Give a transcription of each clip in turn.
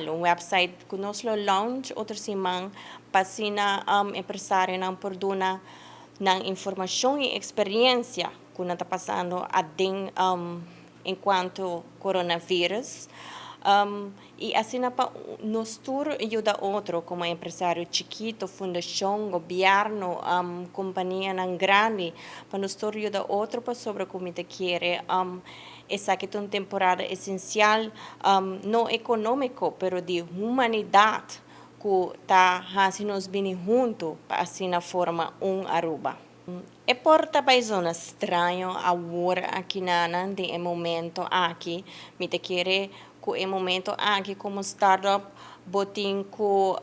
Un website ku nos lo launch otro siman pa asina empresarionan por duna nan informashon i eksperensia ku nan ta pasando aden enkuanto coronavirus. I asina pa nos tur yuda otro komo empresario chikito, fundashon, gobièrnu, kompanianan grandi, pa nos tur yuda otro pasobra ku mi ta kere esaki ta un temporada esensial, no ekonómiko pero di humanidat ku ta hasi nos bini huntu pa asina forma un Aruba. E por ta bai zona straño awor akinanan den e momento aki. Mi ta kere ku e momento aki komo startup bo tin ku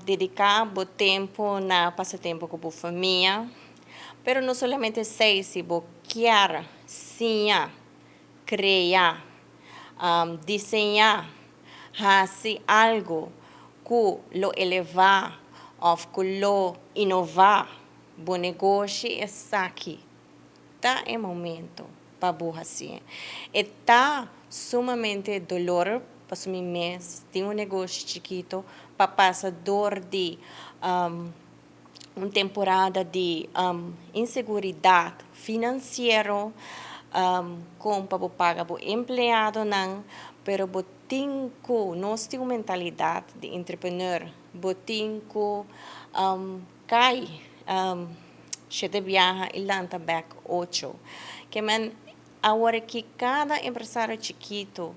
dediká bo tempu na pasa tempu ku bo famia. Pero no solamente esei, si bo kier siña, krea, diseñá, hasi algu ku lo elevá òf ku lo inová bo negoshi, esaki ta e momento pa bo hasié. E ta sumamente dolor pasobra mi mes tin un negoshi chikito pa pasa dor di un temporada di inseguridat finansiero, kon pa bo paga bo empleadonan, pero bo tin ku, nos tin un mentalidat di entrepreneur, bo tin ku kai shete biaha i lanta bèk ocho. Ke men awor aki kada empresario chikito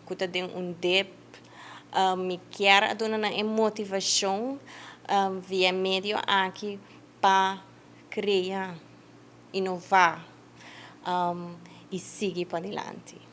ku ta den un dip, mi kier a duna nan e motivashon via e medio aki pa krea, inová i sigui padilanti.